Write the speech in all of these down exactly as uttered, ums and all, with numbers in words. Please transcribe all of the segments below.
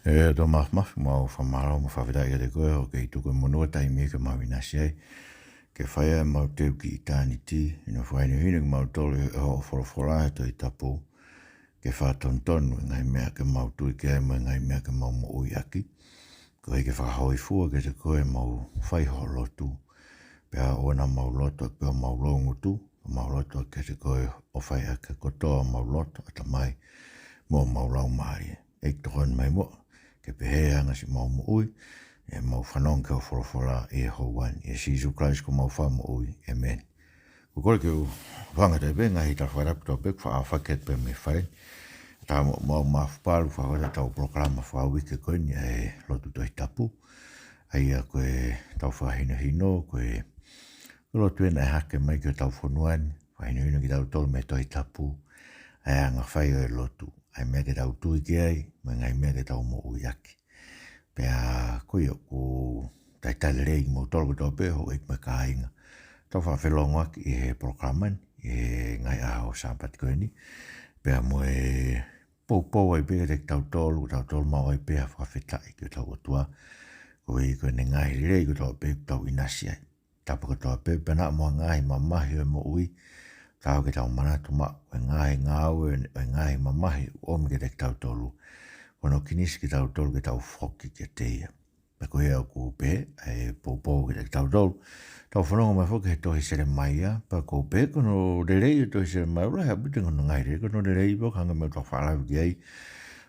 ʻE ʻOtua Māfimafi, mau fakamālō mo fakafetaʻi kiate koe hoʻo kei tuku e monū ʻa e taimi ke mau ʻinasi ai, ke fai ai ʻemau teu ki ʻitāniti, ʻi hoʻo fakahinohino kimautolu ʻi hoʻo folofola he Tohi Tapu, ke fakatonutonu e ngaahi meʻa ke mau tui ki ai mo e ngaahi meʻa ke mau moʻui ʻaki. Koeʻuhi ke fakahōifua kiate koe ʻemau fai hoʻo lotu, pea ʻoua naʻa mau lotu ʻaki pē homau loungutu, ka mau lotu ʻaki kiate koe ʻo fai ʻaki kotoa homau loto, ʻatamai, mo homau laumālie. ʻEiki, tokoni mai muʻa ke pehē ʻa e anga siʻemau moʻui, ʻemau fanongo ki hoʻo folofola ʻi he houa ni. ʻIa Sīsū Kalaisi ko homau Fakamoʻui. ʻĒmeni. Ko e kole ke u hanga atu pē he ngaahi tala fakatapu kotoa pē kuo faʻa aofaki atu pē mei fale ni. Tala mo, mo, mafapalu fakahoko atu ʻetau polokalama fakauike ko eni ʻa e Lotu Tohi Tapu. ʻA ia ko ʻetau fakahinohino, ko e, ko e lotu ē naʻe hake mai ki hotau fonua ni, fakahinohino kitautolu mei he Tohi Tapu ʻa e anga fai ʻo e lotu, ʻa e meʻa ke tau tui ki ai, mo e ngaahi meʻa ke tau moʻui ʻaki. Pea ko ia ʻoku talitali lelei kimoutolu kotoa pē, houʻeiki mo e kāinga, ʻetau faʻa felōngoaki ʻi he polokalama ni ʻi he ngaahi ʻaho Sāpate ko eni, pea mo e poupou ai pē kiate kitautolu, kitautolu maʻu ai pē ha fakafetaʻi ki hotau ʻOtua, koeʻuhi ko ʻene ngaahi lelei kotoa pē ʻoku tau ʻinasi ai. Tapa kotoa pē, pea naʻa mo e ngaahi mamahi ʻo e moʻui, taau ke tau manatu maʻu e ngaahi ngāue, e ngaahi mamahi ʻoku ʻomi kiate kitautolu, ko hono kinisi kitautolu ke tau foki kiate ia. Pea ko ia ʻoku pehē ʻa e poupou kiate kitautolu, tau fanongo mai foki he tohi Selemaia, pea ʻoku pehē ko hono lelei ʻo e tohi Selemaia, ʻoku lahi ʻaupito hono ngaahi lelei, ko hono lelei pē ʻoku hangē ko e meʻa ʻoku tau faʻa lave ki ai,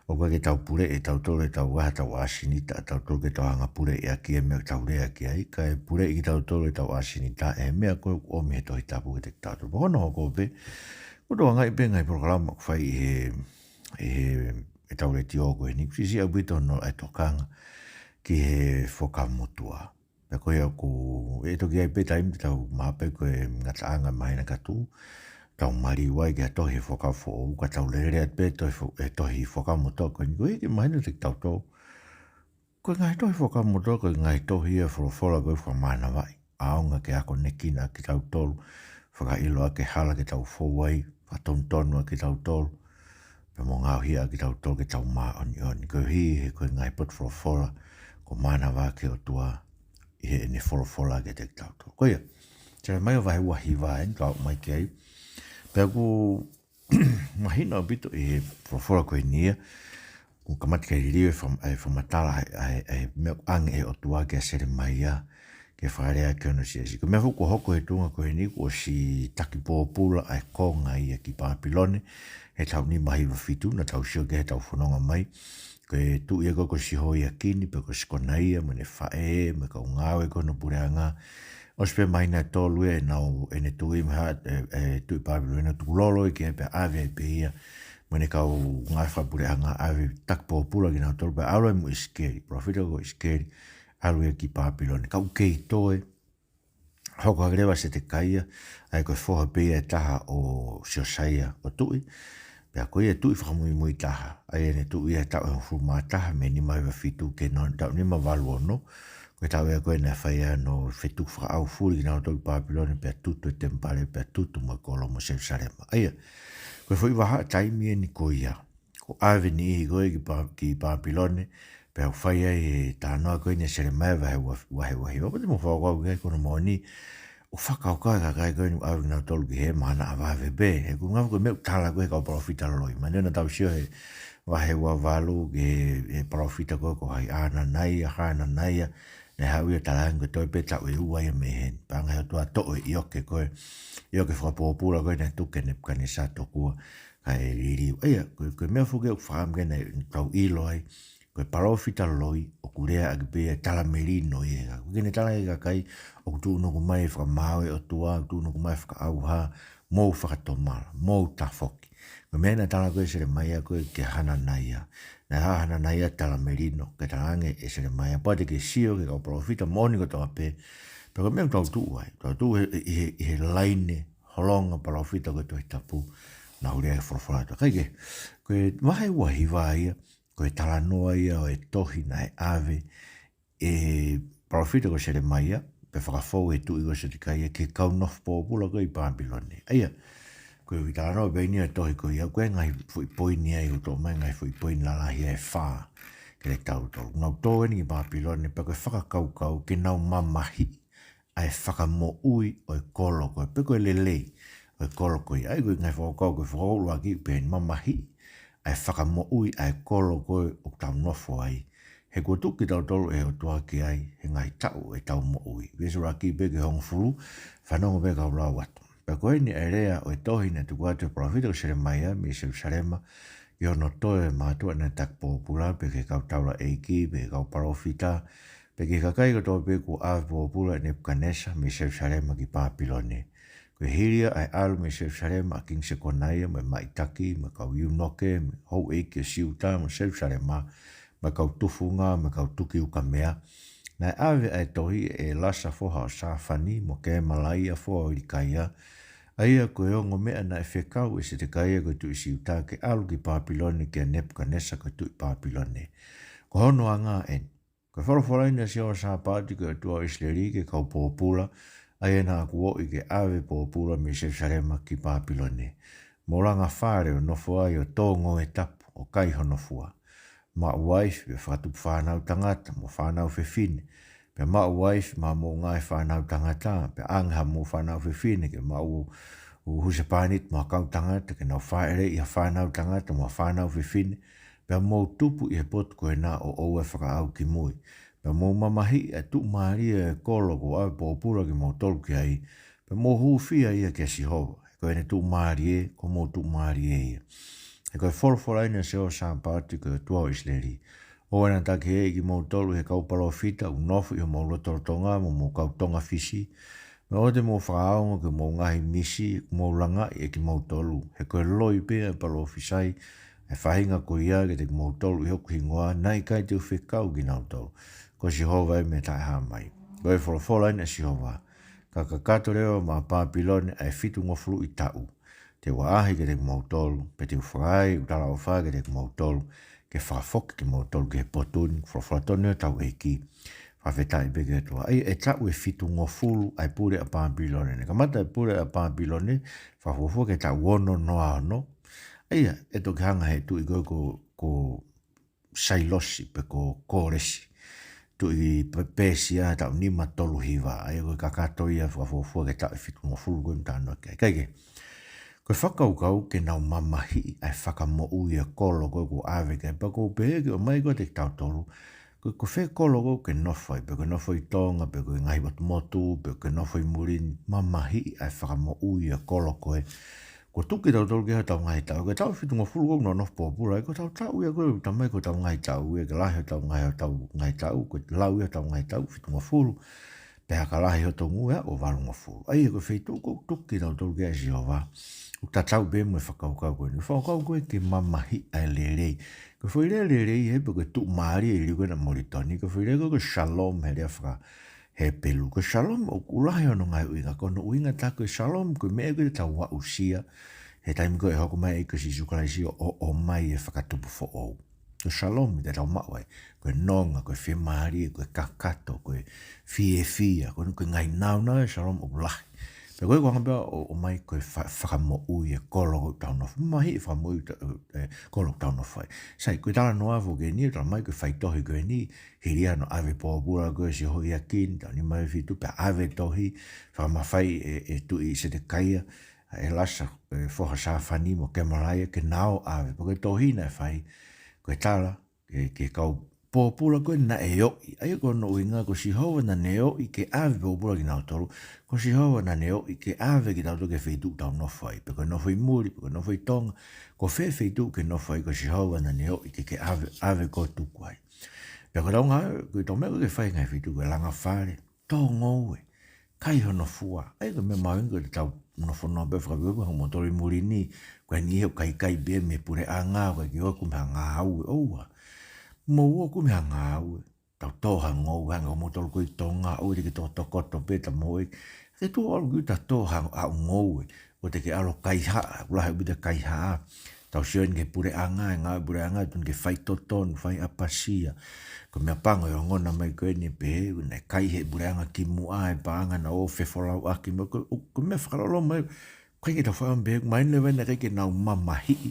ʻoku ʻikai ke tau puleʻi ʻe tautolu ʻe tau vaha, tau ʻasinita ʻa tautolu ke tau hanga puleʻi ʻaki e meʻa ʻoku tau lea ki ai, kae puleʻi kitautolu ʻe tau ʻasinita ʻe he meʻa ko ē ʻoku ʻomi he Tohi Tapu kiate kitautolu. Pea ko hono hoko pē, ʻoku tau ʻange pē ngaahi polokalama ʻoku fai ʻi he, ʻi he, ʻetau letiō ko eni, ʻoku siʻisiʻi ʻaupito hono ʻai tokanga ki he Fuakava Motuʻa. Pea ko ia ʻoku, ʻe toki ʻi ai pē taimi te tau maʻu pē ko e ngataʻanga māhina ka tuʻu, tau maliu ai ki ha tohi he Fuakava Foʻou, ka tau lele atu pē tohi fo-, e tohi Fuakava Motuʻa ko eni, koeʻuhi ke mahino kiate kitautolu, ko e ngaahi tohi Fuakava Motuʻa ko e ngaahi tohi ia ʻo e folofola ko ē fakamānavaʻi, ʻaonga ke akonekina kitautolu, fakaʻilo ʻaki e hala ke tau fou ai, fakatonutonu ʻaki kitautolu, pea mo ngaohi ʻaki kitautolu ke tau māʻoniʻoni. Koeʻuhi he ko e ngaahi potu folofola kuo mānava ʻaki ʻe he ʻOtua ʻi heʻene folofola kiate kitautolu. Ko ia, Selemaia vahe ua hiva eni, tau aʻu mai ki ai. Pea ʻoku mahino ʻaupito ʻi he folofola ko eni ia, ʻoku kamata ke liliu e fam-, e fakamatala ʻa e, ʻa e, ʻa e meʻa ʻoku ʻange ʻe he ʻOtua kia Selemaia ke fakalea ki hono siasi. Ko e meʻa foki kuo hoko he tuʻunga ko eni, kuo ʻosi taki pōpula ʻa e konga ia ki Pāpilone he taʻu nima hiva fitu, naʻa tau sio ki ai heʻetau fononga mai. Ko e tuʻi ia ko ē ko Sihoiakini, pea ko Sekonaia, mo ʻene faʻē, mo e kau ngāue ko ē hono puleʻanga, ʻosi pē māhina ʻe tolu ia ʻenau, ʻene tuʻi mai ha, e, e, Tuʻi Pāpilone, tukulolo ia ki ai pea ʻave ai pē ia mo ʻene kau ngāue fakapuleʻanga, ʻave taki pōpula kinautolu pea ʻalu ai mo ʻIsikeli, palōfita ko ʻIsikeli, ʻalu ia ki Pāpilone. Ka ʻoku kei toe hoko hake leva ʻa Setekaia, ʻa ia ko e foha pē ia ʻe taha ʻo Siosaia ʻo tuʻi, pea ko ia tuʻi fakamuimui taha, ʻa ia ʻene tuʻi ia he taʻu ʻe hongofulu mā taha mei he nima hiva fitu ki he taʻu nima valu ono, ko e taʻu ia ko ē naʻe fai ai hono fetuku fakaʻaufuli kinautolu ki Pāpilone pea tutu e temipale pea tutu mo e kolo mo Selusalema. ʻA ia, ko e foʻi vahaʻa taimi eni ko ia, kuo ʻave e niʻihi ko ē ki Pā-, ki Pāpilone, pea ʻoku fai ai e talanoa ko eni ʻa Selemaia vahe ua, vahe ua hiva. Pea te mou fakakaukau ki ai ko hono moʻoni, ʻoku fakakaukau e kakai ko eni ʻoku ʻave kinautolu ki hē mahalo naʻa vave pē. He ʻoku ngāue ko e meʻa ʻoku tala ko ē ʻe he kau palōfita loi. Mahino naʻa tau sio he vahe ua valu ki he, he palōfita ko ē ko hai, ʻa Hananaia, Hananaia, naʻe haʻu ia ʻo talaange ko e toe pē taʻu ʻe ua ia mei heni. Pea hanga ʻe he ʻOtua ʻo toʻo e ʻioke ko ē, ʻioke fakapōpula ko ē naʻe tuku kia Nepukanesa tokua, kae liliu. ʻA ia, ko e, ko e meʻa foki ʻoku fakaʻamu ke nau tau ʻilo ai, ko e palōfita loi, ʻoku lea ʻaki pē ia e tala melino ia. ʻOku ʻikai ke ne tala ki he kakai ʻoku tuʻunuku mai e fakamaau ʻa e ʻOtua, ʻoku tuʻunuku mai e fakaʻauha, mou fakatomala, mou tafoki. Ko e meʻa naʻe tala ko ē ʻe Selemaia ko ē kia Hananaia. Naʻe ʻa Hananaia tala melino, ke talaange ʻe Selemaia, pea te ke sio ki he kau palōfita moʻoni kotoa pē. Pea ko e meʻa ʻoku tau tuʻu ai, tau tuʻu he, ʻi he, ʻi he laine holonga palōfita ko ē Tohi Tapu, naʻa nau lea he folofola ʻa e ʻOtua. Kae kehe, ko e vahe ua hiva ia, ko e talanoa ia ʻo e tohi naʻe ʻave ʻe he palōfita ko Selemaia, pea fakafou ʻe he tuʻi ko Setekaia ki he kau nofo pōpula ko ē ʻi Pāpilone. ʻA ia, ko e talanoa pē eni ʻo e tohi ko ia, ko e ngaahi foʻi poini ia ʻoku toʻo mai, ngaahi foʻi poini lalahi ʻe fā. kiate kitautolu. Nau tō eni ki Pāpilone pea ko e fakakaukau ke nau mamahiʻi ʻa e fakamoʻui ʻo e kolo ko ē, pe ko e lelei ʻo e kolo ko ia. ʻA ia ko e ngaahi fakakaukau ko e fakaʻuluaki pē eni, mamahiʻi ʻa e fakamoʻui ʻa e kolo ko ē ʻoku tau nofo ai. He kuo tuku kitautolu ʻe he ʻOtua ki ai he ngaahi taʻu ʻetau moʻui. Veesi ʻuluaki pē ki he hongofulu, fanongo pē kau lau atu. Pea ko eni ʻa e lea ʻo e tohi naʻe tuku atu ʻe he palōfita ko Selemaia mei Selusalema ki hono toe mātuʻa naʻe taki pōpula, pea ki he kau taulaʻeiki, pea ki he kau palōfita, pea ki he kakai kotoa pē kuo ʻave pōpula ʻe Nepukanesa mei Selusalema ki Pāpilone. Ko e hili ia ʻa e ʻalu mei Selusalema ʻa Kingi Sekonaia mo e maʻitaki, mo e kau iunoke, mo e houʻeiki ʻo Siuta mo Selusalema, mo e kau tufunga, mo e kau tuki ukamea, naʻe ʻave ʻa e tohi ʻe ʻElasa foha ʻo Safani mo Kemalaia foha ʻo ʻIlikaia, ʻa ia ko e ongo meʻa naʻe fekau ʻe Setekaia ko e tuʻi Siuta ke ʻalu ki Pāpilone kia Nepukanesa ko e tuʻi Pāpilone. Ko hono anga eni: Ko e folofola eni ʻa Sihova Sāpaoti ko e ʻOtua ʻo ʻIsileli ki he kau pōpula, ʻa ia naʻa ku ʻoʻi ke ʻave pōpula mei Selusalema ki Pāpilone: Mou langa fale ʻo nofo ai ʻo tō ngoue tapu ʻo kai hono fua. Maʻu uaifi pea fakatupu fānau tangata mo fānau fefine, pea maʻu uaifi maʻa homou ngaahi fānau tangata, pea ʻange hamou fānau fefine ke maʻu ʻū husepāniti mo ha kau tangata ke nau fāʻeleʻi ha fānau tangata mo ha fānau fefine, pea mou tupu ʻi he potu ko ena ʻo ʻoua ʻe fakaʻau ki mui. Pea mou mamahiʻi ʻa e tuʻumālie ʻo e kolo kuo ʻave pōpula kimoutolu ki ai, pea mou hūfia ia kia Sihova, he ko ʻene tuʻumālie ko homou tuʻumālie ia. He ko e folofola eni ʻa Sihova Sāpaoti ko e ʻOtua ʻo ʻIsileli: ʻOua naʻa takihēʻi kimoutolu ʻe he kau palōfita ʻoku nofo ʻi homou lotolotonga mo homou kau tonga fisi, mo ʻoua te mou fakaongo ki homou ngaahi misi ʻoku mou langaʻi ʻe kimoutolu, he ko e loi pē ʻa e palōfisai ʻa e faʻahinga ko ia kiate kimoutolu ʻi hoku hingoa, naʻe ʻikai te u fekau kinautolu. Ko Sihova ia mei he Taʻehāmai. Ko e folofola eni ʻa Sihova: Ka kakato leva maʻa Pāpilone ʻa e fitungofuluʻi taʻu, te u ʻaʻahi kiate kimoutolu, pea te u fakaai ʻeku talaʻofa kiate kimoutolu, ke fakafoki kimoutolu ki he potu ni. Folofola tonu ia ʻa hotau ʻEiki. Fakafetaʻi pē ki he ʻOtua. ʻA ia ʻa e taʻu ʻe fitungofulu ʻa e pule ʻa Pāpilone. Naʻe kamata e pule ʻa Pāpilone, fakafuofua ki he taʻu ono noa ono. ʻA ia ʻe toki hanga ʻe he tuʻi ko ē ko, ko Sailosi pe ko Kōlesi, tuʻi Pē-, Pēsia, taʻu nima tolu hiva. ʻA ia ko e kakato ia fakafuofua ki he taʻu ʻe fitungofulu ko ē ʻoku talanoa ki ai. Kae kehe, ko e fakakaukau ke nau mamahiʻi ʻa e fakamoʻui ʻo e kolo ko ē kuo ʻave ki ai. Pea ʻoku ou pehē ke ʻomai ko ē kiate kitautolu, ko, ko fē kolo ko ē ʻoku ke nofo ai, pe ʻoku ke nofo ʻi Tonga, pe ʻoku ke ngaahi motumotu, pe ʻoku ke nofo ʻi muli ni, mamahiʻi ʻa e fakamoʻui ʻo e kolo ko ē. Kuo tuku kitautolu ki ai hotau ngaahi taʻu. Ko e taʻu ʻe fitungofulu ko ē ʻoku nau nofo pōpula ai, ko hotau taʻu ia ko ē, talamai ko hotau ngaahi taʻu ia, ke lahi hotau ngaahi, hotau ngaahi taʻu, ko e lau ia hotau ngaahi taʻu fitungofulu, pea ka lahi hoto ngū ʻe aʻu ʻo valungofulu. ʻA ia ko e feituʻu ko ē ʻoku tuku kitautolu ki ai ʻe Sihova, ʻoku tatau pē mo e fakakaukau ko eni. Fakakaukau ko ē ke mamahiʻi ʻa e lelei. Ko e foʻi lea lelei, he pe ko e tuʻumālie ʻi he liliu ko ena ʻa Molitoni, ko e foʻi lea ko ē ko e shalom he lea faka-Hepelū. Ko e shalom ʻoku lahi hono ngaahi ʻuhinga, ko hono ʻuhinga ʻe taha ko e shalom ko e meʻa ko ē te tau aʻusia he taimi ko ē ʻe hoko mai ai ʻa e ʻEiki ko Sīsū Kalaisi ʻo, ʻo ʻomai e fakatupu foʻou. Ko e shalom te tau maʻu ai, ko e nonga, ko e fiemālie, ko e kakato, ko e fiefia, ko e, ko e ngaahi nāunau ʻo e shalom ʻoku lahi. Pea ko e ʻuhinga pē ʻo, ʻomai ko e fa-, fakamoʻui ʻo e kolo ʻoku tau nofo, mamahiʻi e fakamoʻui ʻo e ta-, ʻo e kolo ʻoku tau nofo ai. Sai, ko e talanoa foki eni, talamai ko e faitohi ko eni, hili ia hono ʻave pōpula ko ē ʻo Sihoiakini, taʻu nima hiva fitu, pea ʻave e tohi, fakamafai ʻe, ʻe Tuʻi Setekaia ʻa ʻElasa, ʻe, foha ʻo Safani mo Kemalaia ke na ō ʻo ʻave. Pea ko e tohi naʻe fai, ko e tala ki he, ki he kau pōpula ko ē naʻe ʻoʻi. ʻA ia ko hono ʻuhinga ko Sihova naʻa ne ʻoʻi ke ʻave pōpula kinautolu, ko Sihova naʻa ne ʻoʻi ke ʻave kitautolu ki he feituʻu ʻoku tau nofo ai. Pe ko e nofo ʻi muli, pe ko e nofo ʻi Tonga, ko fē feituʻu ʻoku ke nofo ai, ko Sihova naʻa ne ʻoʻi ke ke ʻave, ʻave koe ʻo tuku ai. Pea ko ʻetau ngā-, ko ʻetau meʻa ko ē ʻoku ke fai he ngaahi feituʻu ko e langa fale, tō ngoue, kai hono fua. ʻA ia ko e meʻa mahuʻinga ko ʻetau nofo noa pē fakaveoku ha motoli muli ni, ko e niʻihi ʻoku kaikai pē mei he puleʻanga, ʻoku ʻikai ke ō ʻo kumi ha ngāue, ʻoua. Mou ō ʻo kumi ha ngāue, tau tō ha ngoue, hangē ko moutolu ko ē ʻi Tonga, ʻoua te ke tokoto pē ʻeta moʻui. Ke tuʻu ʻo ʻalu ki ʻuta ʻo tō ha, ha ngoue, ʻoua te ke ʻalu ʻo kaihaʻa, ʻoku lahi ʻaupito e kaihaʻa. Tau sio eni ki he puleʻanga, e ngāue puleʻanga, tonu ke fai totonu, fai ʻapasia. Ko e meʻapango ʻe ongona mai ko eni pē, naʻe kai ʻe he puleʻanga kimuʻa e paʻanga naʻa nau fefolauʻaki mo, ko, ko e meʻa fakaloloma ia. Ko e ʻikai ke tau faʻa pehē, mahino leva naʻe ʻikai ke nau mamahiʻi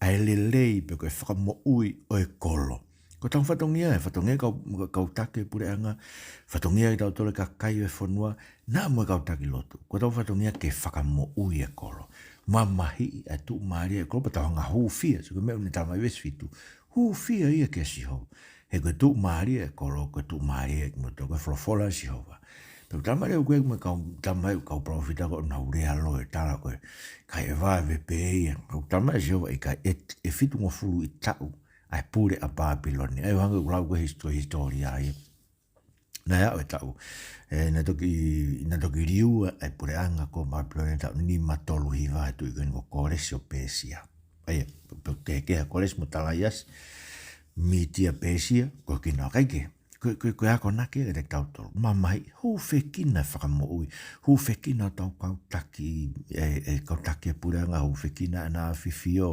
ʻa e lelei pe ko e fakamoʻui ʻo e kolo. Ko ʻetau fatongia, ʻa e fatongia kau, kau taki e puleʻanga, fatongia kitautolu e kakai e fonua, naʻa mo e kau taki lotu. Ko ʻetau fatongia ke fakamoʻui e kolo. Mamahiʻi ʻa e tuʻumālie e kolo, pea tau hanga hūfia, sio ki he meʻa ʻoku ne talamai veesi fitu. Hūfia ia kia Sihova. He ko e tuʻumālie e kolo, ko e tuʻumālie kimoutolu, ko e folofola ʻa Sihova. Pea ʻoku talamai ʻe he kau, mo e kau, talamai ʻe he kau palōfita ko ē naʻa nau lea lō e tala ko ē, ʻikai ʻe vave pē ia. Pea ʻoku talamai ʻe Sihova ʻikai, ʻe, ʻe fitungofulu ʻi taʻu ʻa e pule ʻa Pāpilone. ʻA ia ʻoku hangē ʻoku lau ko ē hisitō-, hisitōlia ia. Naʻe aʻu e taʻu, ē, naʻe toki, naʻe toki liliu ʻa e puleʻanga ko Pāpilone taʻu nima tolu hiva ʻe he tuʻi ko eni ko Kolesi ʻo Pēsia. ʻA ia, pe-, pe-, ke, ke ha Kolesi mo Talaiasi, Mītia Pēsia, ko kinautolu ʻikai ke. Ko, ko, ko e akonaki ia kiate kitautolu. Mamahiʻi, hūfekina e fakamoʻui, hūfekina hotau kau taki, e, e kau taki e puleʻanga, hūfekina ʻAna ʻAfifio,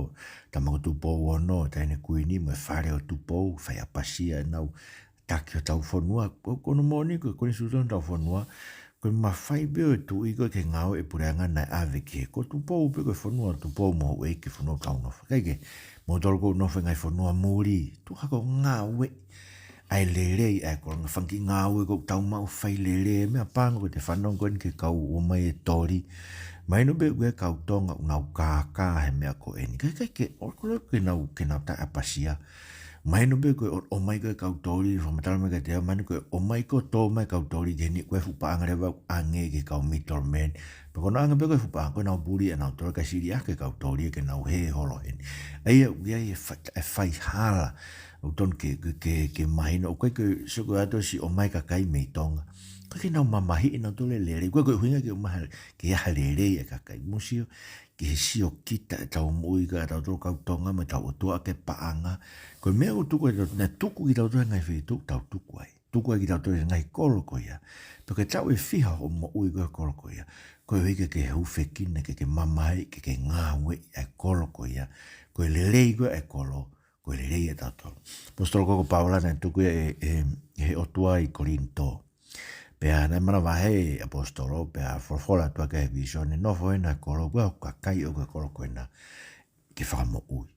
Tama ko Tupou Ono, Taʻahine Kuini, mo e fale ʻo Tupou, fai ʻapasia ʻenau taki hotau fonua, ko, ko hono moʻoni ko e konisitūtone hotau fonua, ko e mafai pē ʻo e tuʻi ko ē ke ngāue e puleʻanga naʻe ʻave ki he, ko Tupou pē ko e fonua ʻo Tupou mo houʻeiki e fonua ʻoku tau nofo. ʻIkai ke, moutolu ʻoku nofo he ngaahi fonua muli, tuku hake ʻo ngāueʻi ʻa e lelei ʻa e kolo, ngaahi fanga kiʻi ngāue ʻoku tau maʻu fai lelei, meʻapango ko ʻete fanongo ko eni ki he kau ō mai e toli. Mahino pē ko e kau Tonga ʻoku nau kākā he meʻa ko eni. ʻIkai, ʻikai ke, ʻoku lelei ke nau, ke nau taʻeʻapasia. Mahino pē ko e ʻo, ʻomai ko ē kau toli, fakamatala mai kiate au, mahino ko e ʻomai ko ē tō mai kau toli ki heni ko e fuʻu paʻanga leva ʻoku ʻange ki he kau middleman. Pea ko hono ʻange pē ko e fuʻu paʻanga, ko ʻenau puli ʻanautolu kae sili ʻaki e kau toli ke nau hē holo heni. ʻA ia, ʻoku ʻi ai e fai-, e faihala, ʻoku totonu ke, ke, ke, ke mahino, ʻoku ʻikai ke sio ko ē ʻa e siʻi ʻomai kakai mei Tonga. ʻIkai ke nau mamahiʻi ʻenautolu e lelei. ʻOku ʻikai ko e ʻuhinga ke ʻomai ha, ke ʻi ai ha lelei e kakai. Mou sio, ki he siokita ʻetau moʻui ko ē ʻatautolu kau Tonga mo ʻetau ʻOtua ʻaki e paʻanga. Ko e meʻa ʻoku tuku ʻe tautolu, naʻe tuku kitautolu he ngaahi feituʻu ʻoku tau tuku ai. Tuku ai kitautolu he ngaahi kolo ko ia. Pea ko e taʻu ʻe fiha hoʻo moʻui ko ē he kolo ko ia. Koeʻuhi ke ke hūfekina, ke ke mamahiʻi, ke ke ngāueʻi ʻa e kolo ko ia. Ko e lelei ko ē ʻa e kolo, ko e lelei ʻatautolu. ʻAposetolo ko ē ko Paula naʻe tuku ia ʻe, ʻe, ʻe he ʻOtua ʻi Kolinitō. Pea naʻe manavahē ʻa e ʻaposetolo, pea folofola atu ʻaki ʻa e vīsone, nofo ʻi he kolo ko ē, ʻa e kakai ʻoku ʻi he kolo ko ena, ke fakamoʻui.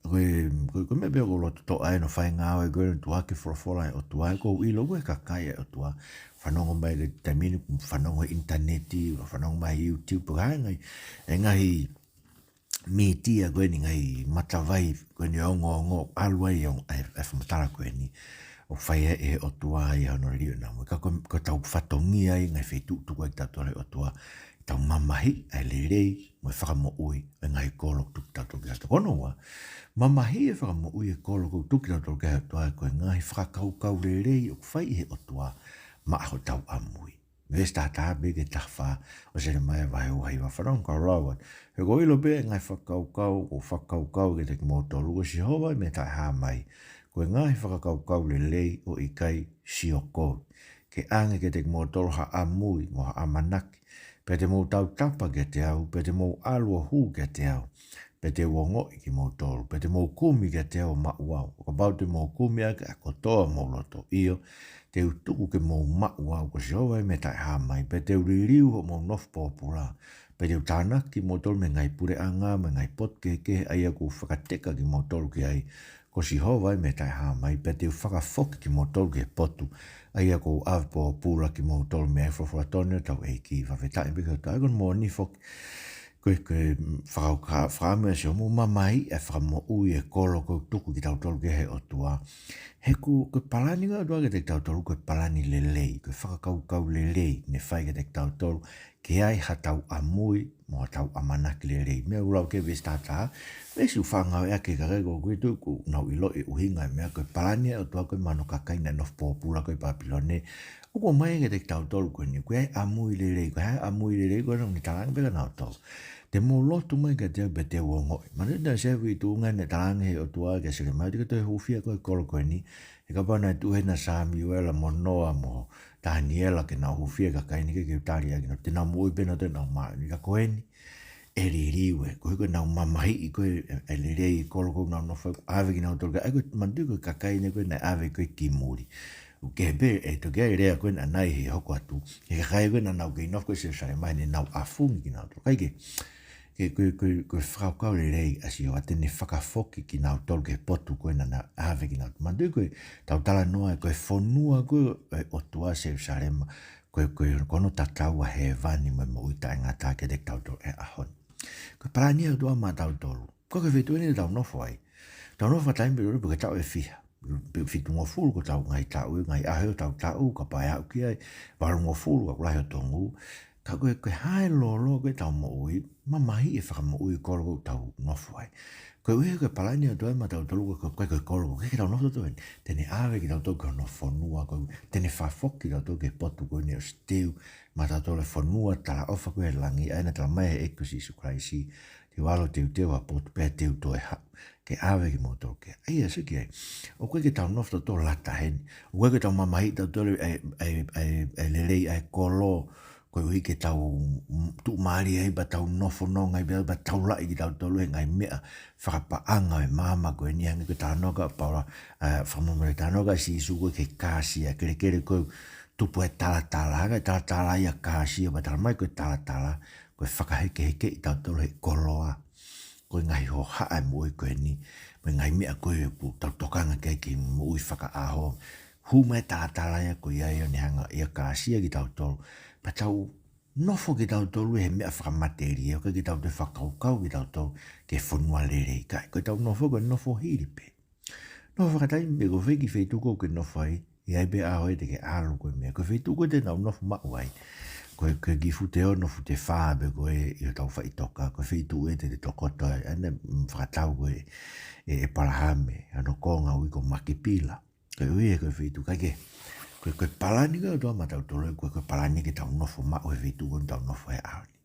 Ko e, ko e, ko e meʻa pē ʻoku ou loto toʻa ai hono fai e ngāue ko ē, tuʻu hake e folofola ʻa e ʻOtua, ʻoku ou ʻilo ko e kakai ʻa e ʻOtua. Fanongo mai ki he taimi ni, fanongo he ʻinitaneti, fanongo mai he YouTube, ko e ngaahi, e ngaahi mītia ko eni, ngaahi matavai ko eni ongoongo, ʻalu ai ʻa e, ʻa e fakamatala ko eni. ʻOku fai ʻe he ʻOtua ia hono liliu ʻenau moʻui. Ka ko, ko ʻetau fatongia ia he ngaahi feituʻu ʻoku tuku ai kitautolu ʻe he ʻOtua, ke tau mamahiʻi ʻa e lelei mo e fakamoʻui ʻo e ngaahi kolo ʻoku tuku kitautolu ki ai. Ko hono ua, mamahiʻi e fakamoʻui e kolo ʻoku tuku kitautolu ki ai ʻe he ʻOtua, ko e ngaahi fakakaukau lelei ʻoku fai ʻe he ʻOtua maʻa hotau ʻamui. Veesi taha taha pē ki he taha fā ʻo Selemaia vahe ua hiva, fanongo kau lau atu. He ʻoku ou ʻilo pē ʻa e ngaahi fakakaukau ʻoku ou fakakaukau kiate kimoutolu, ko Sihova ʻa e Meʻa Taʻehāmai, ko e ngaahi fakakaukau lelei ʻo ʻikai siokoi, ke ʻange kiate kimoutolu ha ʻamui mo ha ʻamanaki. Pea te mou tautapa kiate au, pea te mou ʻalu ʻo hū kiate au, pea te u ongoʻi kimoutolu, pea te mou kumi kiate au ʻo maʻu au. ʻO kapau te mou kumi ʻaki ʻa e kotoa homou loto, ʻio, te u tuku ke mou maʻu au, ko Sihova ʻa e Meʻa Taʻehāmai, pea te u liliu hoʻomou nofo pōpula, pea te u tānaki kimoutolu mei he ngaahi puleʻanga mo e ngaahi potu kehekehe ʻa ia kuo u fakateka kimoutolu ki ai, ko Sihova ʻa e Meʻa Taʻehāmai, pea te u fakafoki kimoutolu ki he potu ʻa ia kuo u ʻave pōpula kimoutolu mei ai. Folofola tonu ʻa hotau ʻEiki, fakafetaʻi pē ki he ʻOtua. Ko hono moʻoni foki, ko e, ko e fakauka-, fakaʻamu ʻa Sihova, mou mamahiʻi ʻa e fakamoʻui e kolo ʻoku tuku kitautolu ki ai ʻe he ʻOtua. He ko, ko e palani ʻa e ʻOtua kiate kitautolu, ko e palani lelei, ko e fakakaukau lelei ne fai kiate kitautolu, ke ʻi ai haʻatau ʻamui mo haʻatau ʻamanaki lelei. Meʻa ʻoku lau ki ai veesi taha taha, veesi ʻoku faʻa ngāueʻaki ʻe he kakai ko ē ʻoku ʻikai ke nau ʻiloʻi e ʻuhinga e meʻa, ko e palani ʻa e ʻOtua ko ē maʻa hono kakai naʻe nofo pōpula ko ē ʻi Papilone. ʻOku ʻomai kiate kitautolu ko eni, ko e ʻamui lelei, ko e hā e ʻamui lelei, ko ē naʻa ne talaange pē kia nautolu. Te mou lotu mai kiate au pea te u ongoʻi. Manatuʻi naʻe ʻi ai e foʻi tuʻunga naʻe talaange ʻe he ʻOtua kia Selemaia, te ke toe hūfia koe he kolo ko eni. He kapau naʻe tuʻu hena Samiuela mo Noa mo Taniela ke nau hūfia e kakai ni, ʻikai ke u tali ʻaki kinautolu, te nau moʻui pē nautolu ʻenau māʻoniʻoni. Ka ko eni, ʻe liliu ē, koeʻuhi ko ʻenau mamahiʻi ko ē e, e lelei e kolo ʻoku nau nofo ai, ʻave kinautolu ki ai. Ko e manatuʻi ko e kakai eni ko ē naʻe ʻave ko ē ki muli. ʻOku kehe pē, ʻe toki ʻi ai e lea ko ē naʻa nau hoko atu, ʻe he kakai ko ē naʻa nau kei nofo ko ē ʻi Selusalema, ne nau ʻafungi kinautolu. Kae kehe, Ke ko e, ko e, ko e fakakaukau lelei ʻa Sihova te ne fakafoki kinautolu ki he potu ko ē naʻa na ʻave kinautolu. Manatuʻi ko ʻetau talanoa ko e fonua ko ē ʻo e ʻOtua, Selusalema, ko e, ko e, ko hono tatau ʻa hēvani mo e moʻui taʻengata kiate kitautolu he ʻaho ni. Ko e palani ʻa e ʻOtua maʻatautolu. Ko e feituʻu eni te tau nofo ai. Tau nofo fakataimi pē pe ko e taʻu ʻe fiha. Pe fitungofulu ko ʻetau ngaahi taʻu, ngaahi ʻaho ʻo ʻetau taʻu, kapau ʻe aʻu ki ai, valungofulu, ka ʻoku lahi hoto ngū. Ka ko e, ko e hā e lōloa ko ē ʻetau moʻui, mamahiʻi e fakamoʻui e kolo ko ē ʻoku tau nofo ai. Koeʻuhi ko e palani ʻa e ʻOtua maʻatautolu ko e, ko e, ko e kolo ko ē, ʻikai ke tau nofo tautolu heni. Te ne ʻave kitautolu ki hono fonua ko ē, te ne fakafoki kitautolu ki he potu ko eni ʻosi teu maʻatautolu, e fonua talaʻofa ko ē he langi, ʻa ia naʻe talamai ʻe he ʻEiki ko Sīsū Kalaisi, te u ʻalu ʻo teuteu ha potu pea te u toe haʻu ke ʻave kimoutolu ki ai. ʻA ia, sio ki ai. ʻOku ʻikai ke tau nofo tautolu ʻo lata heni. ʻOku ʻikai ke tau mamahiʻi tautolu e, e, e, e, e lelei ʻa e kolo, koeʻuhi ke tau, mm, tuʻumālie ai pea tau nofo nonga ai pea, pea taulaʻi kitautolu he ngaahi meʻa fakapaʻanga ʻo e māmani ko eni, hangē ko e talanoa ko ē ʻa Paula, ʻa, fakamolemole, talanoa ko ē ʻa Sīsū ko ē ki he kāsia, kelekele ko ē tupu e talatala, hangē ko e talatala ia ʻa kāsia, pea talamai ko e talatala, ko e fakahekehekeʻi tautolu he koloa. Ko e ngaahi hohaʻa ʻo e moʻui ko eni, mo e ngaahi meʻa ko ē ʻoku tau tokanga ki ai ki he moʻui fakaʻaho. Hū mai e talatala ia ko ia ʻo ne hanga ʻo kāsia kitautolu. Pea tau nofo kitautolu he meʻa fakamatelie, ʻoku ʻikai ke tau toe fakakaukau kitautolu ki he fonua lelei. Ka ko ʻetau nofo, ko e nofo hili pē. Nofo fakataimi pē, ko e fē kiʻi feituʻu ʻoku ke nofo ai, ʻi ai pē ʻaho ia te ke ʻalu koe mei ai. Ko e feituʻu ko ē te tau nofo maʻu ai. Ko e, ko e kiʻi fute ono, fute fā pē ko ē ʻi hotau faʻitoka, ko e feituʻu ia te te tokoto ai. ʻA ia naʻe, mm, fakatau ko ē ʻe, ʻe ʻEpalahame, hono konga ui ko Makipila. Koeʻuhi he ko e feituʻu ʻikai ke, ko e, ko e palani ko ē ʻa e ʻOtua maʻatautolu, ko e, ko e palani ke tau nofo maʻu he feituʻu ko ē ʻoku tau nofo he ʻaho ni.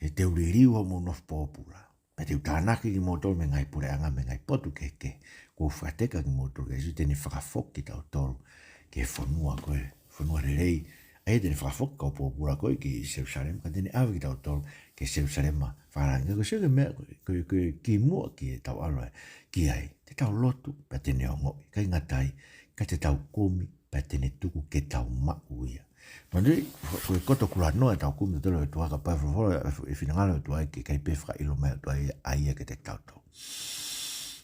He te u liliu hoʻomou nofo pōpula. Pea te u tānaki kimoutolu mei he ngaahi puleʻanga, mei he ngaahi potu kehekehe. Kuo u fakateka kimoutolu kia Sīsū, te ne fakafoki kitautolu ki he fonua ko ē, fonua lelei. ʻA ia te ne fakafoki e kau pōpula ko ē ki Selusalema, ka te ne ʻave kitautolu ki Selusalema fakalangi. Ko e sio ki he meʻa ko ē, ko e, ko e kimuʻa ke tau ʻalu ai ki ai, te tau lotu, pea te ne ongoʻi. ʻIkai ngata ai, ka te tau kumi, pea te ne tuku ke tau maʻu ia. Manatuʻi, ko e koto kulanoa ʻetau kumi tautolu ki he ʻOtua, kapau ʻe folofola e finangalo ʻo e ʻOtua, ʻikai pē fakaʻilo mai ʻe he ʻOtua ia ʻa ia kiate kitautolu.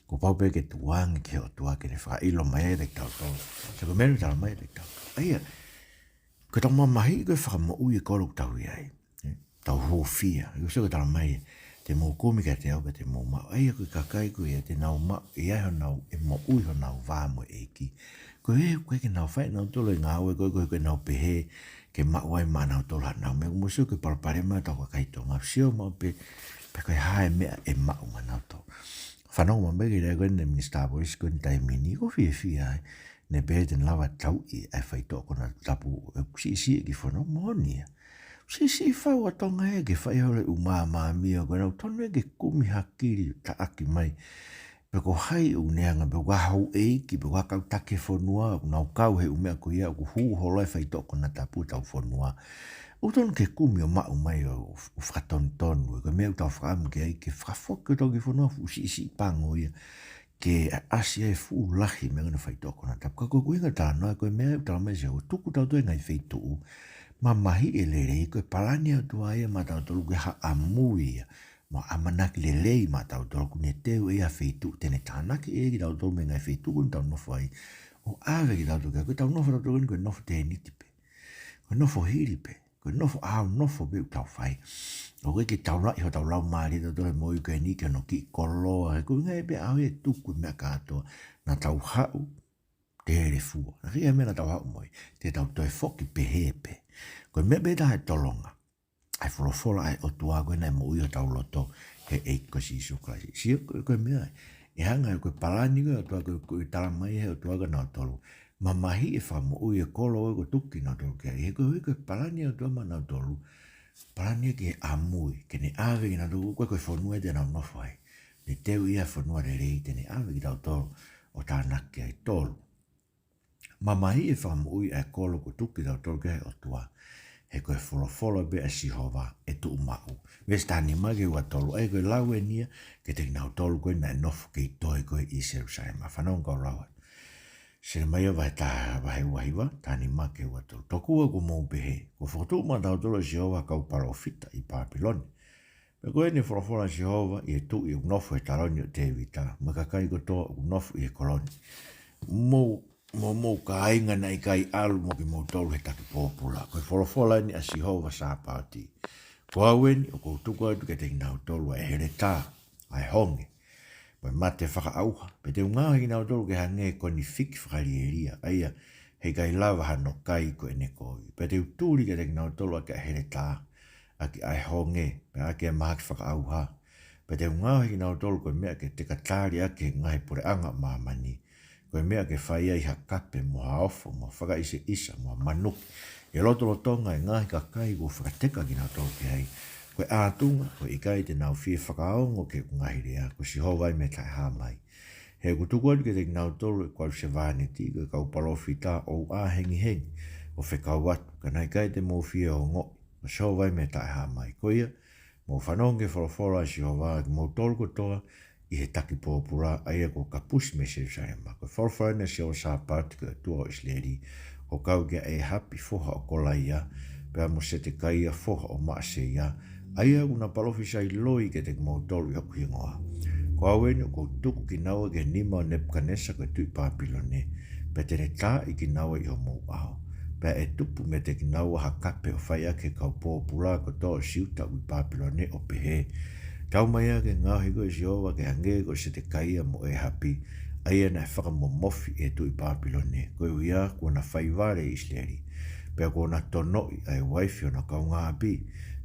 Kuo pau pē ke tuku ange ki he ʻOtua ke ne fakaʻilo mai ia kiate kitautolu. Sio ki he meʻa naʻe talamai kiate kitautolu. ʻA ia, ko ʻetau mamahiʻi ko ē e fakamoʻui e kolo ʻoku tau ʻi ai. Tau hūfia. ʻOku sio ki he talamai, te mou kumi kiate au pea te mou maʻu. ʻA ia ko e kakai ko ia te nau maʻu, ʻi ai honau, ʻe moʻui honau vā mo e ʻEiki. Ko e, ʻoku ʻikai ke nau fai ʻenautolu e ngāue ko ē, ko e, ko ʻenau pehē ke maʻu ai maʻanautolu haʻanau meʻa. Mou sio ki he palopalema ʻetau kakai Tonga. Sio maʻu pē, pe ko e hā e meʻa ʻe maʻu maʻanautolu. Fanongo mai ki he lea ko ē ʻa e Minisitā Polisi ko ē he taimi ni, ʻoku ou fiefia ai. Naʻe pehē te ne lava tauʻi ʻa e faitoʻo konatapu, ʻoku siʻisiʻi e kiʻi fonua, moʻoni ia. Siʻisiʻi fau ʻa Tonga ia ke fai holo e ʻū māmāmia ko ē, ʻoku totonu ia ke kumi hakili taʻaki mai. Pe ko hai ʻoku ne anga, pe ko ha houʻeiki, pe ko ha kau taki e fonua, ʻoku nau kau he ʻū meʻa ko ia, ʻoku hū holo ai e faitoʻo konatapu ʻetau fonua. ʻOku totonu ke kumi ʻo maʻu mai ʻo, ʻo fakatonutonu, ko e meʻa ʻoku tau fakaʻamu ki ai, ke fakafoki hotau kiʻi fonua, fuʻu siʻisiʻi pango ia. Ke ʻasi ai e fuʻu lahi e meʻa ko ē naʻe faitoʻo konatapu. Ka ko e ʻuhinga ʻo e talanoa, ko e meʻa ʻoku talamai ʻe Sihova, tuku tautolu he ngaahi feituʻu, mamahiʻi e lelei, ko e palani ʻa e ʻOtua ia maʻatautolu ke haʻamui ia. Mo e ʻamanaki lelei maʻatautolu, ʻoku ne teu ʻe ia ha feituʻu te ne tānaki ʻe ia kitautolu mei he ngaahi feituʻu ko ē ʻoku tau nofo ai. ʻO ʻave kitautolu ki ai, ko ʻetau nofo tautolu ko eni ko e nofo tēniti pē. Ko e nofo hili pē. Ko e nofo ʻaho nofo pē ʻoku tau fai. ʻOku ʻikai ke taulaʻi hotau laumālie tautolu he moʻui ko eni ki hono kiʻi koloa. He ko e ʻuhinga ia pē ʻaho ia ʻe tuku e meʻa kātoa. Naʻa tau haʻu, telefua. Naʻe ʻikai ha meʻa naʻa tau haʻu mo ia. Te tau toe foki pehē pē. Ko e meʻa pē taha ʻe tolonga. ʻA e folofola ʻa e ʻOtua ko ē naʻe moʻui hotau loto, ko e ʻEiki ko Sīsū Kalaisi. Sio ko e, ko e meʻa ia. ʻE hanga ʻe, ko e palani ko ē ʻa e ʻOtua ko ē, ʻoku talamai ʻe he ʻOtua kia nautolu. Mamahiʻi e fakamoʻui e kolo ko ē kuo tuku kinautolu ki ai. He ko e, ko e palani ʻa e ʻOtua maʻanautolu. Palani ia ke ʻamui, ke ne ʻave kinautolu, ko e, ko e fonua ia te nau nofo ai. Ne teu ʻe ia ha fonua lelei te ne ʻave kitautolu ʻo tānaki ai. Tolu. Mamahiʻi e fakamoʻui ʻa e kolo kuo tuku kitautolu ki ai ʻe he ʻOtua. He ko e folofola pē ʻa Sihova ʻe tuʻu maʻu. Veesi taha nima ki he ua tolu, ʻa ia ko e lau eni ia kiate kinautolu ko ē naʻe nofo kei toe ko ē ʻi Selusalema. Fanongo kau lau atu. Selemaia vahe taha, vahe ua hiva, taha nima ki he ua tolu. Tokua kuo mou pehē, kuo fokotuʻu maʻatautolu ʻe Sihova ha kau palōfita ʻi Pāpilone. Pea ko eni e folofola ʻa Sihova ʻi he tuʻi ʻoku nofo he taloni ʻo Tēvita, mo e kakai kotoa ʻoku nofo ʻi he kolo ni: Mou, mo hoʻomou kāinga naʻe ʻikai ʻalu mo kimoutolu he taki pōpula. Ko e folofola eni ʻa Sihova Sāpaoti. Ko au eni ʻoku ou tuku atu kiate kinautolu ʻa e heletā, ʻa e honge, mo e mate fakaʻauha, pea te u ngaohi kinautolu ke hangē ko e nifiki fakalielia, ʻa ia he ʻikai lava hano kai ko ʻene kovi. Pea te u tuli kiate kinautolu ʻaki ʻa e heletā, ʻaki ʻa e honge, pea ʻaki ʻa e mahaki fakaʻauha. Pea te u ngaohi kinautolu ko e meʻa ke tekatali ʻaki ʻe he ngaahi puleʻanga ʻo māmani, ko e meʻa ke fai ai ha kape mo ha ofo, mo ha fakaʻiseʻisa, mo ha manuki, ʻi he lotolotonga ʻo e ngaahi kakai kuo fakateka kinautolu ki ai. Ko e ʻātunga, ʻoku ʻikai te nau fie fakaongo ki heʻeku ngaahi lea, ko Sihova ia mei he Taʻehāmai. He ʻoku tuku atu kiate kinautolu ʻeku kau sevāniti, ko e kau palōfita ʻoku ou ʻā hengihengi ʻo fekau atu, ka naʻe ʻikai te mou fie ongoʻi, ko Sihova ia mei he Taʻehāmai. Ko ia, mou fanongo ki he folofola ʻa Sihova, kimoutolu kotoa ʻi he taki pōpula, ʻa ia kuo kapusi mei Selusalema. Ko e folofola eni ʻa Sihova Sāpaoti, ko e ʻOtua ʻo ʻIsileli, ʻo kau kia ʻĒhapi foha ʻo Kolaia, pea mo Setekaia foha ʻo Maʻaseia, ʻa ia ʻoku na palōfisai loi kiate kimoutolu ʻi hoku hingoa. Ko au eni ʻoku ou tuku kinaua ki he nima ʻo Nepukanesa ko e tuʻi Pāpilone, pea te ne taaʻi kinaua ʻi homou ʻao. Pea ʻe tupu meiate kinaua ha kape ʻo fai ʻaki ʻe he kau pōpula kotoa ʻo Siuta ʻoku ʻi Pāpilone, ʻo pehē: Tau mai ā ke ngaohi koe ʻe Sihova ke hangē ko Setekaia mo ʻĒhapi, ʻa ia naʻe fakamomofi ʻe he tuʻi Pāpilone, koeʻuhi kuo na fai vale ʻi ʻIsileli. Pea kuo na tonoʻi ʻa e uaifi ʻo honau kaungāʻapi,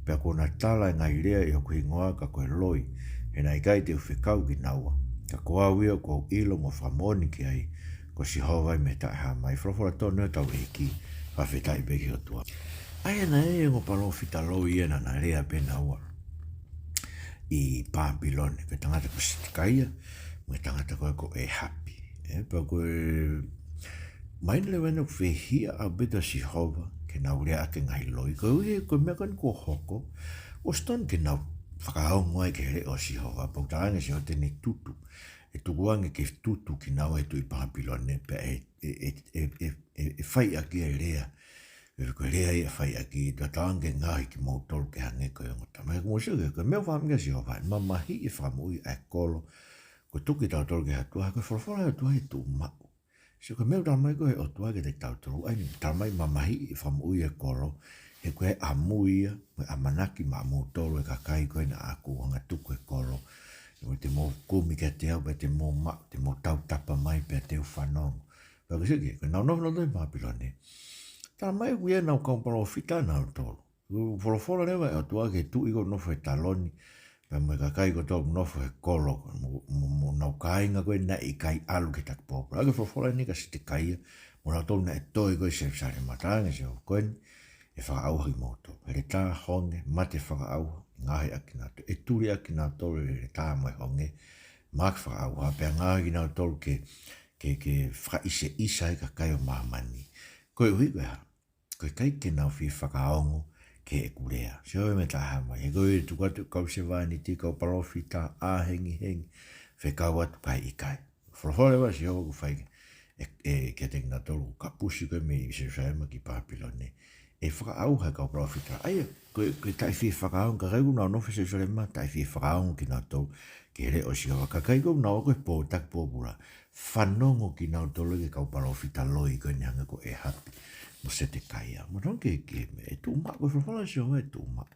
pea kuo na tala ʻa e ngaahi lea ʻi hoku hingoa ka ko e loi, he naʻe ʻikai te u fekau kinaua. Ka ko au ia ʻoku ou ʻilo mo fakamoʻoni ki ai, ko Sihova ia mei he Taʻehāmai. Folofola tonu ʻa hotau ʻEiki, fakafetaʻi pē ki he ʻOtua. ʻA ia naʻe ʻi ai e ongo palōfita loi ia naʻa na lea pē naua ʻi Pāpilone, ko e tangata ko Setekaia, mo e tangata ko ē ko ʻĒhapi. ʻE, pea ko e, mahino leva ʻoku fehiʻa ʻaupito ʻa Sihova ke nau lea ʻaki e ngaahi loi. Koeʻuhi ko e meʻa ko eni kuo hoko, ʻosi tonu ke nau fakaongo ai ki he leʻo ʻo Sihova, pea ʻoku talaange ʻe Sihova te ne tutu. ʻE tuku ange ke tutu kinaua ʻe he tuʻi Pāpilone, pea ʻe, ʻe, ʻe fai ʻaki e lea. ʻE ko e lea ia ʻe fai ʻaki, tatau ange ke ngaohi kimoutolu ke hangē ko e ongo tama. He ko mou sio ki he, ko e meʻa ʻoku fakaʻamu ki ai ʻa Sihova, mamahiʻi e fakamoʻui ʻa e kolo. Ko e tuku kitautolu ki he ʻOtua, ko e folofola ʻa e ʻOtua ʻe tuʻu maʻu. Sio, ko e meʻa ʻoku talamai ko ē ʻe he ʻOtua kiate kitautolu, ʻa ia ʻoku talamai mamahiʻi e fakamoʻui e kolo, he ko e ʻamui ia, mo e ʻamanaki maʻamoutolu e kakai ko ē naʻa ku angatuku e kolo. He ko e te mou kumi kiate au, pea te mou maʻu, te mou tautapa mai, pea te u fanongo. Pea ko e sio ki he, ko ʻenau nofo nautolu ʻi Pāpilone, talamai ʻoku ʻi ai ʻenau kau palōfita nautolu. Ko e folofola leva ʻa e ʻOtua ki he tuʻi ko ē ʻoku nofo he taloni, pea mo e kakai kotoa ʻoku nofo he kolo, mo, mo, mo honau kāinga ko ē naʻe ʻikai ʻalu ki he taki pōpula. Ko e folofola eni kia Setekaia, mo nautolu naʻe toe ko ē ʻi Selusalema, talaange ʻe Sihova, ko eni ʻe fakaʻauha kimoutolu. Heletā, honge, mate fakaʻauha, ngaohi ʻaki kinautolu. ʻE tuli ʻaki kinautolu ʻe he heletā mo e honge, mahaki fakaʻauha, pea ngaohi kinautolu ke, ke, ke fakaʻiseʻisa ai e kakai ʻo māmani. Koeʻuhi ko e hā? Ko e ʻikai ke nau fie fakaongo ki heʻeku lea, Sihova ia mei he Taʻehāmai. He ko e tuku atu e kau sevāniti, kau palōfita, ʻā hengihengi, fekau atu, kae ʻikai. Folofola leva ʻa Sihova ʻoku fai ē, ē, kiate kinautolu ʻoku kapusi ko ē mei Selusalema ki Pāpilone, ʻe fakaʻauha e kau palōfita. ʻA ia, ko e, ko e taʻe fie fakaongo, kakai ʻoku nau nofo ʻi Selusalema, taʻe fie fakaongo kinautolu ki he leʻo ʻo Sihova. Kakai ʻoku nau ō ko ē he taki pōpula, fanongo kinautolu ki he kau palōfita loi ko eni hangē ko ʻĒhapi mo Setekaia. Mo tonu ke, ke, ʻe tuʻu maʻu, ko e folofola ʻa Sihova ʻe tuʻu maʻu.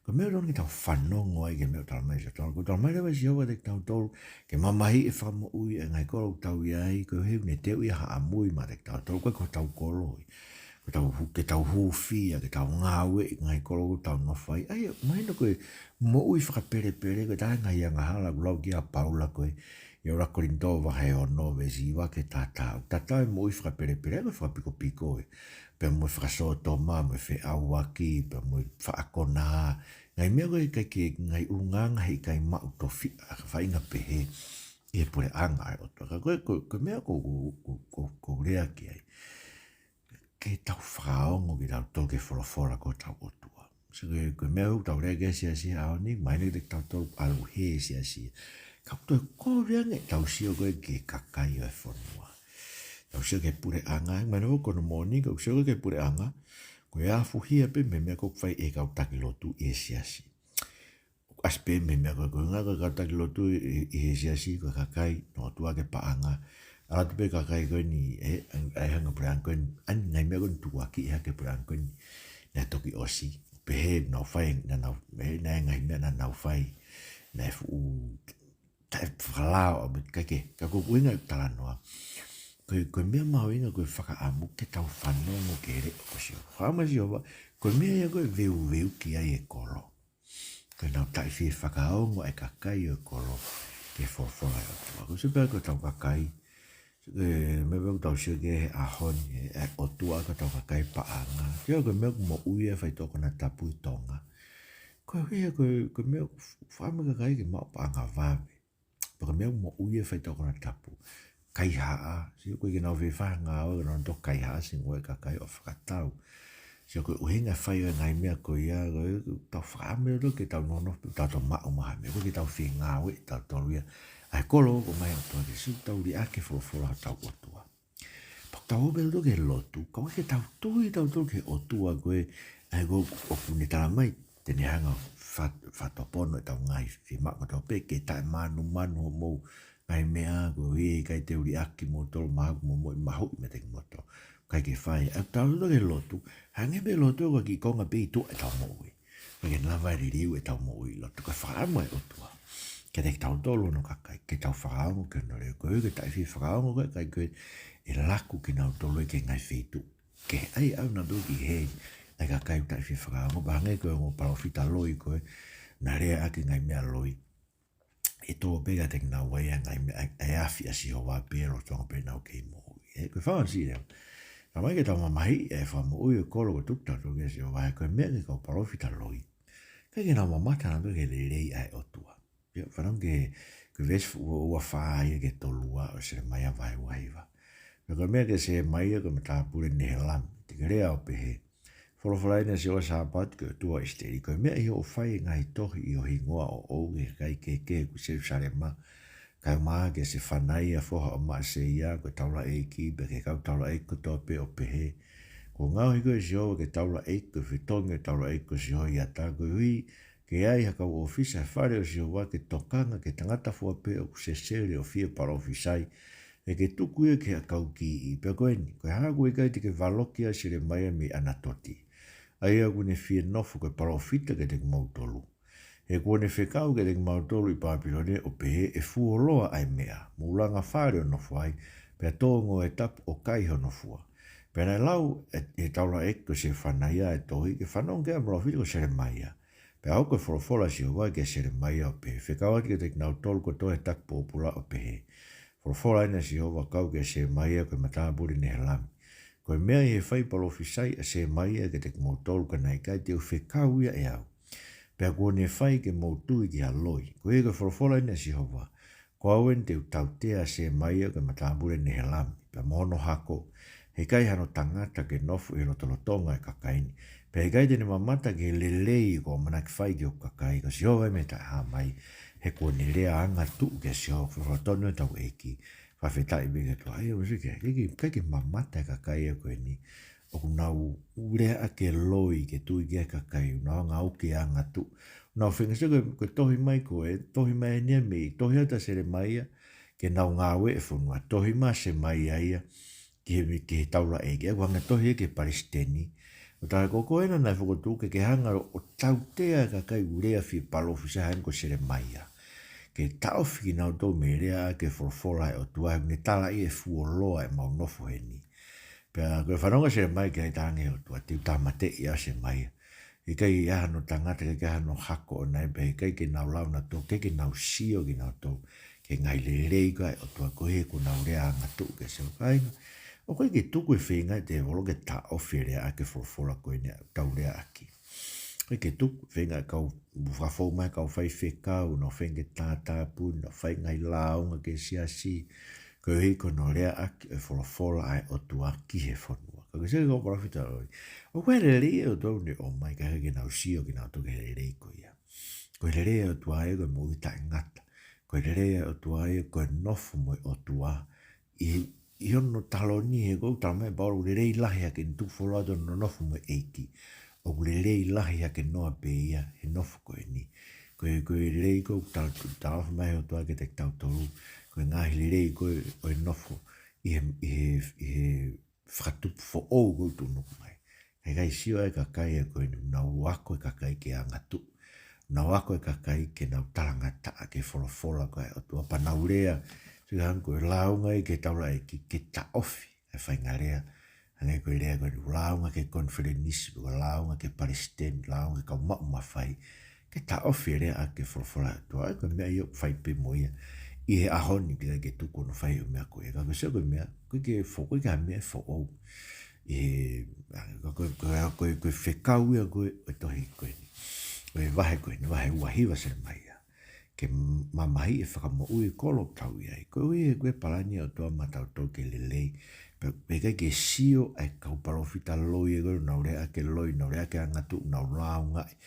Ko e meʻa ʻoku tonu ke tau fanongo ai ki he meʻa ʻoku talamai ʻe Sihova. Ko e talamai leva ʻe Sihova kiate kitautolu ke mamahiʻi e fakamoʻui ʻa e ngaahi kolo ʻoku tau ʻi ai, koeʻuhi ʻoku ne teuʻi ha ʻamui maʻatautolu, ʻikai ko hotau kolo ia. Ko ʻetau hū-, ke tau hūfia, ke tau ngāueʻi e ngaahi kolo ʻoku tau nofo ai. ʻA ia, mahino ko e moʻui fakapelepele, ko e taha e ngaahi angahala ʻoku lau ki ai ʻa Paula ko ē ʻi he ʻuluaki Kolinitō vahe ono veesi hiva ki he taha taha. Tatau e moʻui fakapelepele, ko e fakapikopiko ē, pea mo e fakasōtoma, mo e feʻauaki, pea mo e faʻa konā. Ngaahi meʻa ko ē ʻikai ke, ngaahi ʻulungaanga he ʻikai maʻu tofiʻa, faʻahinga pehē ʻi he puleʻanga ʻo e ʻOtua. Ka ko e, ko e, ko e meʻa ʻoku, ʻoku, ʻoku, ʻoku ou lea ki ai, ke tau fakaongo kitautolu ki he folofola ʻa hotau ʻOtua. Sio ko e, ko e meʻa ʻoku tau lea ki ai he siasi he ʻaho ni, mahino kiate kitautolu ʻoku ʻalu hē e siasi. Ka ʻoku toe kovi ange ʻetau sio ko ē ki he kakai ʻo e fonua. Tau sio ki he puleʻanga, mahino ko hono moʻoni, ka ʻoku sio ko ē ki he puleʻanga, ko e afuhia pē mei he meʻa ʻoku fai ʻe he kau taki lotu ʻi he siasi. ʻOku ʻasi pē mei he meʻa ko ē, ko e ʻuhinga ko e kau taki lotu ʻi, ʻi he siasi ko e kakai, nau ʻotua ke paʻanga. ʻAlu atu pē kakai ko eni, ʻe, ʻa e hanga puleʻanga ko eni, ʻa e ngaahi meʻa ko eni tukuakiʻi hake puleʻanga ko eni, naʻe toki ʻosi. Pehē naʻa nau fai, naʻa nau, ʻe, naʻe ngaahi meʻa naʻa nau fai, naʻe fuʻu taʻefakalao ʻaupito, kae kehe, ka ko e ʻuhinga ʻeku talanoa. Ko e, ko e meʻa mahuʻinga ko e fakaʻamu ke tau fanongo ki he leʻo ʻo Sihova. Fakaʻamu ʻa Sihova, ko e meʻa ia ko e veuveuki ai e kolo. Ko ʻenau taʻe fie fakaongo e kakai ʻo e kolo ki he folofola ʻa e ʻOtua. Ko e sio pē ko ʻetau kakai, ʻe, meʻa pē ʻoku tau sio ki he ʻaho ni, ʻe, ʻe ʻotua ko ʻetau kakai paʻanga. Sio ko e meʻa ʻoku moʻui ai e faitoʻo konatapu ʻi Tonga. Ko e hia ko e, ko e meʻa ʻoku f-, fakaʻamu e kakai ke maʻu paʻanga vave. Pea ko e meʻa ʻoku moʻui ai e faitoʻo konatapu. Kaihaʻa, sio ko e ke nau fie fai ha ngāue, ke nau toki kaihaʻa, sio ko e kakai ʻo fakatau. Sio ko e ʻuhinga e fai ʻo e ngaahi meʻa ko ia, ko e tau fakaʻamu ʻe loto ke tau nonofo, tau tau maʻu maha meʻa, ko e ke tau fie ngāue, tau tolu ia. ʻA e kolo ko mai ʻOtua ke sio tau liʻaki e folofola hotau ʻOtua. Pea tau ō pē loto ki he lotu, ka ʻoku ʻikai ke tau tui tautolu ki he ʻOtua ko ē, ʻa ia ko ē ʻoku ne tala mai, te ne hanga fa-, fakatupu ʻetau ngaahi fiemaʻu kotoa pē, ke taʻemanumanu hoʻomou ngaahi meʻa, ko e ʻikai te u liʻaki kimoutolu, mahaku mo moʻui mahuʻi meiate kimoutolu. ʻIkai ke fai, ʻa ia tau lotu ki he lotu, hangē pē lotu ko e kiʻi konga pē ʻi tuʻa ʻetau moʻui. Ko e ke lava e liliu ʻetau moʻui ʻi lotu, ko e fakaʻamu ʻa e ʻOtua. Kiate kitautolu hono kakai, ke tau fakaongo ki hono leʻo, ko e ke taʻe fie fakaongo ko e kakai ko ē ʻe laku kinautolu ki he ngaahi feituʻu. Ke ai au na pē ki he, ʻa e kakai taʻe fie fakaongo, pea hangē ko e ongo palōfita loi ko ē, naʻa nau lea ʻaki e ngaahi meʻa loi. ʻE tō pē kiate kinaua ia e ngaahi meʻa, ʻa e afi ʻa Sihova pē lolotonga pē ʻenau kei moʻui. ʻE, ko e fakaʻosi leva. Naʻe ʻomai ke tau mamahiʻi e fakamoʻui ʻo e kolo ko e tuku tautolu kia Sihova, he ko e meʻa ki he kau palōfita loi. ʻIkai ke nau mamata nautolu ki he lelei ʻa e ʻOtua. Pea fanongo ki he, ko e veesi ua, ua fā ia ki he tolu ua ʻo Selemaia vahe ua hiva. Pea ko e meʻa kia Selemaia ko e matāpule Nehelami, te ke lea ʻo pehē: Folofola eni ʻa Sihova Sāpaoti ko e ʻOtua ʻo ʻIsileli, ko e meʻa ʻi hoʻo fai e ngaahi tohi ʻi ho hingoa ʻoʻou ki he kakai kehekehe ʻoku ʻi Selusalema, kae ʻumaʻā kia Sefanaia foha ʻo Maʻaseia ko e taulaʻeiki, pea ki he kau taulaʻeiki kotoa pē ʻo pehē: Kuo ngaohi koe ʻe Sihova ke taulaʻeiki, ko e fetongi ʻo e taulaʻeiki ko Sihoiata, koeʻuhi ke ʻi ai ha kau ʻōfisa he fale ʻo Sihova ke tokanga ki he tangata fua pē ʻoku sesele ʻo fie palōfisai, ʻe ke tuku ia ki he ʻakau kiʻi. Pea ko eni, ko e hā ʻoku ʻikai te ke valoki ai ʻa Selemaia mei ʻAnatoti, ʻa ia ʻoku ne fie nofo ko e palōfita kiate kimoutolu? He kuo ne fekau kiate kimautolu ʻi Pāpilone ʻo pehē, ʻe fuoloa ʻa e meʻa, mou langa fale ʻo nofo ai, pea tō ngoue tapu ʻo kai hono fua. Pea naʻe lau ʻe he taulaʻeiki ko Sefanaia e tohi ke fanongo ki ai ʻa e palōfita ko Selemaia. Pea hoko e folofola ʻa Sihova kia Selemaia ʻo pehē: Fekau atu kiate kinautolu kotoa he taki pōpula ʻo pehē: Folofola eni ʻa Sihova kau kia Selemaia ko e matāpule Nehelami: Ko e meʻa ʻi he fai palōfisai ʻa Selemaia kiate kimoutolu, ka naʻe ʻikai te u fekau ia ʻe au, pea kuo ne fai ke mou tui ki ha loi. Koeʻuhi ko e folofola eni ʻa Sihova: Ko au eni te u tautea ʻa Selemaia ko e matāpule Nehelami, pea mo hono hako, he ʻikai hano tangata ke nofo ʻi he lotolotonga ʻo e kakai ni, pea ʻikai te ne mamata ki he lelei kuo ʻamanaki fai ki hoku kakai, ko Sihova ia mei he Taʻehāmai, he kuo ne lea angatuʻu kia Sihova. Folofola tonu ʻa hotau ʻEiki. Fakafetaʻi pē ki he ʻOtua. ʻA ia, ʻosi ke, ke, ke, ke mamata e kakai ko eni ʻoku nau lea ʻaki e loi ke tui ki ai e kakai, ʻoku nau hanga ʻo ke angatuʻu. Nau feinga, sio ko e, ko e tohi mai ko ē, tohi mai eni ia mei, tohi atu ʻa Selemaia ke nau ngāueʻi e fonua, tohi mai ʻa Selemaia ia ki he, ki he taulaʻeiki, ʻa ia ʻoku hanga ʻo tohi ia ki he palesiteni. ʻO tala ko koe naʻa nau fokotuʻu ke ke hanga ʻo tautea e kakai ʻoku lea fie palōfisai hangē ko Selemaia, ke taʻofi kinautolu mei he lea ʻaki e folofola ʻa e ʻOtua, he ʻoku ne talaʻi ʻe fuoloa ʻemau nofo heni. Pea ko e fanongo ʻa Selemaia ki ai, talaange ʻe he ʻOtua, te u tāmateʻi ʻa Selemaia. ʻIkai ʻi ai hano tangata, ʻikai ʻi ai hano hako ʻoʻona ia, pea ʻikai ke nau lau nautolu, ʻikai ke nau sio kinautolu ki he ngaahi lelei ko ē ʻa e ʻOtua, koeʻuhi kuo nau lea angatuʻu kia Sihova. Kāinga, ʻoku ʻikai ke tuku e feinga ʻa e tēvolo ke taʻofi e lea ʻaki e folofola ko eni ʻoku tau lea ʻaki. ʻIkai ke tuku e feinga ʻa e kau, fakafou mai kau faifekau, nau feinga ke tātāpuni, nau fai ngaahi lāunga ki he siasi, koeʻuhi ko hono lea ʻaki e folofola ʻa e ʻOtua ki he fonua. Ka ko e sio ki he kau palōfita loi, ʻoku ʻi ai e lelei ʻa e ʻOtua ʻoku ne ʻomai, ka ʻikai ke nau sio kinautolu ki he lelei ko ia. Ko e lelei ʻa e ʻOtua ia ko e moʻui taʻengata. Ko e lelei ʻa e ʻOtua ia ko e nofo mo e ʻOtua. ʻI, ʻi hono taloni, he ʻoku tala mai ʻe Paula ʻoku lelei lahi hake ʻene tuku fuoloa atu hono nonofo mo e ʻEiki. ʻOku lelei lahi hake noa pē ia he nofo ko eni. Ko Ko e, ko e lelei ko ē ʻoku tau, tau ʻofa mai ʻOtua kiate kitautolu, ko e ngaahi lelei ko ē ʻo e nofo ʻi he, ʻi he, ʻi he fakatupu foʻou ko ē ʻoku tuʻunuku mai. He ʻikai sio ʻa e kakai ʻa ko eni, nau ako e kakai ke angatuʻu. Nau ako e kakai ke nau talangataʻa ki he folofola ko ē ʻa e ʻOtua pea nau lea. Sio hangē ko e lāunga ia ki he taulaʻeiki ke taʻofi e faʻahinga lea. Hangē ko e lea ko eni, lāunga ki he konifelenisi, ko e lāunga ki he palesiteni, lāunga ki he kau maʻu mafai, ke taʻofi e lea ʻaki e folofola ʻa e ʻOtua. Ko e meʻa ia ʻoku fai pē mo ia ʻi he ʻaho ni, ʻikai ke tuku hono fai ʻo e meʻa ko ē. Ka ko e sio ko e meʻa, ʻoku ʻikai ke fo-, ʻoku ʻikai ha meʻa foʻou. ʻI he, ko, ko, ko, ko, ko e fekau ia ko ē ʻo e tohi ko eni, ʻo e vahe ko eni, vahe ua hiva Selemaia. Ke mamahiʻi e fakamoʻui e kolo ʻoku tau ʻi ai. Ko e ʻuhi he ko e palani ʻa e ʻOtua maʻatautolu ke lelei. Pea, pea ʻikai ke sio ʻa e kau palōfita loi ē ko ē, nau lea ʻaki e loi, nau lea ʻaki e angatuʻu, nau lāungaʻi,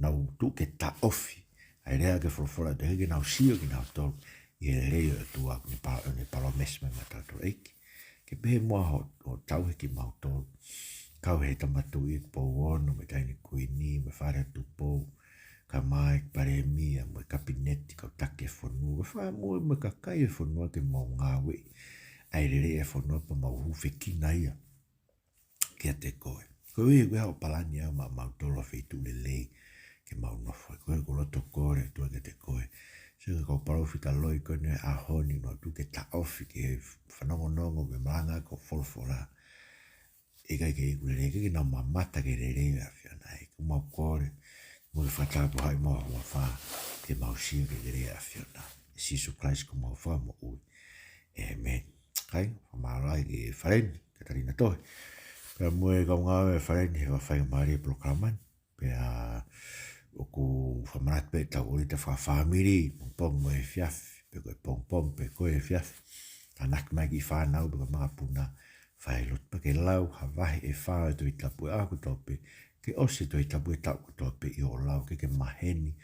nau tuʻu ke taʻofi ʻa e lea ʻaki e folofola, ʻikai ke nau sio kinautolu ʻi he lelei ʻo e ʻOtua, ʻoku ne pa-, ʻoku ne palōmesi mai maʻatautolu. ʻEiki, ke pehē muʻa hoʻo, hoʻo tauhi kimautolu. Kau he Tama Tuʻi ʻEiki Pouono, mo e Taʻahine Kuini, mo e Fale ʻo Tupou, kae ʻumaʻā e Palēmia, mo e Kapineti, kau taki e fonua, mo e fakamoʻui, mo e kakai e fonua ke mau ngāueʻi ʻa e lelei e fonua pea mau hūfekina ia kiate koe. Ko e ʻuhi he ko e hā hoʻo palani ʻa maʻamautolu ʻa e feituʻu lelei ke mau nofo ai. Ko e ʻoku ou loto kole atu kiate koe. Sio ki he kau palōfita loi ko eni he ʻaho ni, nau tuʻu ke taʻofi ki he fanongonongo mo e malanga ʻaki hoʻo folofola. ʻIkai ke iku lelei, ʻikai ke nau mamata ki he lelei ʻa e ʻAfiona. ʻEiki, ʻoku mau kole, mou fakatapu, haʻi homau huafa ke mau sio ki he lelei ʻa e ʻAfiona. ʻIa Sīsū Kalaisi ko homau Fakamoʻui. ʻĒmeni. Kae fakamālō ai ki he Faleni, Katalina Tohi, pea mo e kau ngāue ʻa e Faleni he faingamālie e polokalama ni. Pea ʻoku fakamanatu pē ʻetau ʻōlita fakafāmili, pongipongi mo e efiafi, pe ko e pongipongi pe ko e efiafi. Tānaki mai e kiʻi fānau pe ko e makapuna, fai lotu pea ke lau ha vahe ʻe fā ʻo e Tohi Tapu he ʻaho kotoa pē, ke ʻosi e Tohi Tapu he taʻu kotoa pē ʻi hoʻo lau, ke ke maheni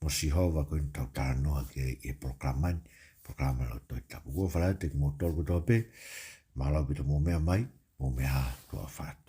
mo Sihova ko eni ʻoku tau talanoa ki ai he polokalama ni, polokalama lau Tohi Tapu. ʻOku ou fakafetaʻi kiate kimoutolu kotoa pē, mālō ʻaupito hoʻomou meʻa mai, mou meʻa ā, tuʻa ʻofa atu.